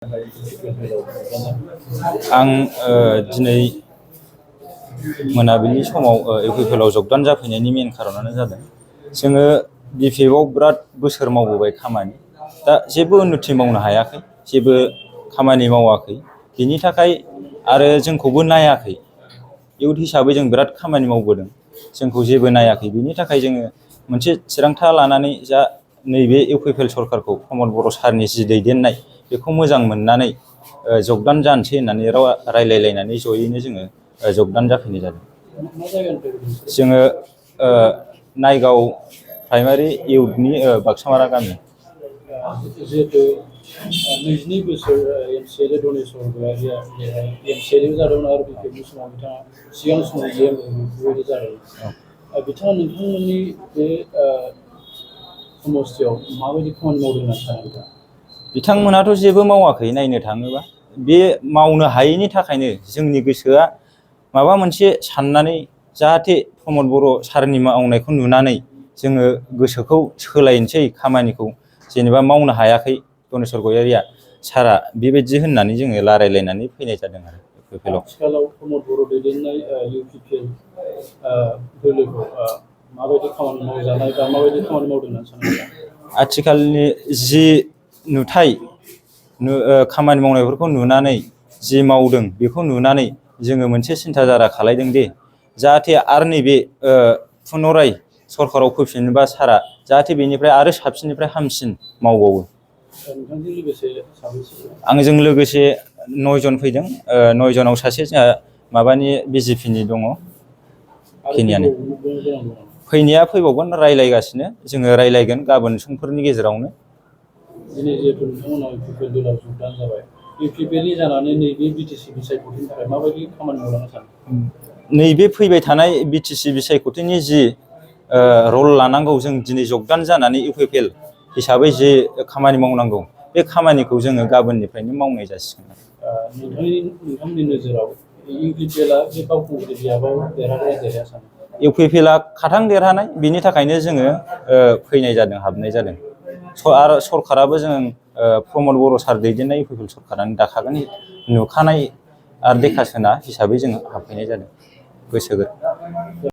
आं दिनै मोनाबिलि समाव इउपिपिएलआव जगदान जाफैनायनि मेन खारनानो जादों जोङो बिपिएफआव बिराद बोसोर मावबोबाय खामानि, दा जेबो उन्नति मावनो हायाखै, जेबो खामानि मावाखै, बिनि थाखाय आरो जोंखौबो नायाखै। इउथ हिसाबै जों बिराद खामानि मावबोदों, जोंखौ जेबो नायाखै। बिनि थाखाय जोङो मोनसे थिरांथा लानानै जा नैबे इउपिपिएल सरकारखौ प्रमद बर' सारनि जि दैदेननाय बेखौ मोजां मोननानै जगदान जानोसै होननानै रायलायलायनानै जयैनो जोङो जगदान जाफैनाय जादों। जोङो नायगाव प्राइमारि इउथनि बाक्सामारा गामि। जिहेतु 22 बोसोर एमसिएल डनेसन गैया, एमसिएल जादोंमोन आरो बिपिएफनि समाव बिथाङा सिगां समाव बेबायदि जादों। बिथाङा नोंथांमोननि बे समस्थियाव माबायदि खामानि मावदों होनना सानो बिथाङा? बिथांमोनाथ' जेबो मावाखै। नायनो थाङोबा बे मावनो हायैनि थाखायनो जोंनि गोसोआ माबा मोनसे साननानै जाहाथे प्रमद बर' सारनि मावनायखौ नुनानै जोङो गोसोखौ सोलायनोसै, खामानिखौ जेनेबा मावनो हायाखै दनेस्वर गयारिया सारा, बेबायदि होननानै जोङो रायलायलायनानै फैनाय जादों आरो इउपिपिएलआव। आथिखालाव प्रमद बर' दैदेननाय इउपिपिएल दोलोखौ माबायदि खामानि मावजानाय बा माबायदि खामानि मावदों होनना सानो? आथिखालनि जि नुथाय खामानि मावनायफोरखौ नुनानै जि मावदों बेखौ नुनानै जोङो मोनसे सिन्था धारा खालायदों दि जाहाथे आरो नैबे पुनराय सरकाराव फैफिनोबा सारा जाहाथे बेनिफ्राय आरो साबसिननिफ्राय हामसिन मावबावो। नोंथांजों लोगोसे साबैसे? आंजों लोगोसे 9 जन फैदों। 9 जनाव सासे जोंहा माबानि बिजेपिनि दङ, खिनियानो। फैनाया फैबावगोन, रायलायगासिनो, जोङो रायलायगोन गाबोन समफोरनि गेजेरावनो। दिनै जिहेतु नोंथांमोना इउपिपिएल दोलोआव जगदान जाबाय, इउपिपिएलनि जानानै नैबे बिटिसि बिसायख'थिनि थाखाय माबायदि खामानि मावलांनो सानो? नैबे फैबाय थानाय बिटिसि बिसायख'थिनि जि रल लानांगौ, जों दिनै जगदान जानानै इउपिपिएल हिसाबै जे खामानि मावनांगौ, बे खामानिखौ जोङो गाबोननिफ्रायनो मावनाय जासिगोन। नोंथांनि नोजोराव इउपिपिएलआ बे बावखुंग्रि बियाबाव देरहागोन ना देरहाया सानो? इउपिपिएलआ खाथां देरहानाय, बिनि थाखायनो जोङो फैनाय जादों, हाबनाय जादों। आरो सरकाराबो जों प्रमद बर' सार दैदेननाय इउपिपिएल सरकारानो दाखागोन नुखानाय आरो देखासोना हिसाबै जोङो हाबफैनाय जादों गोसो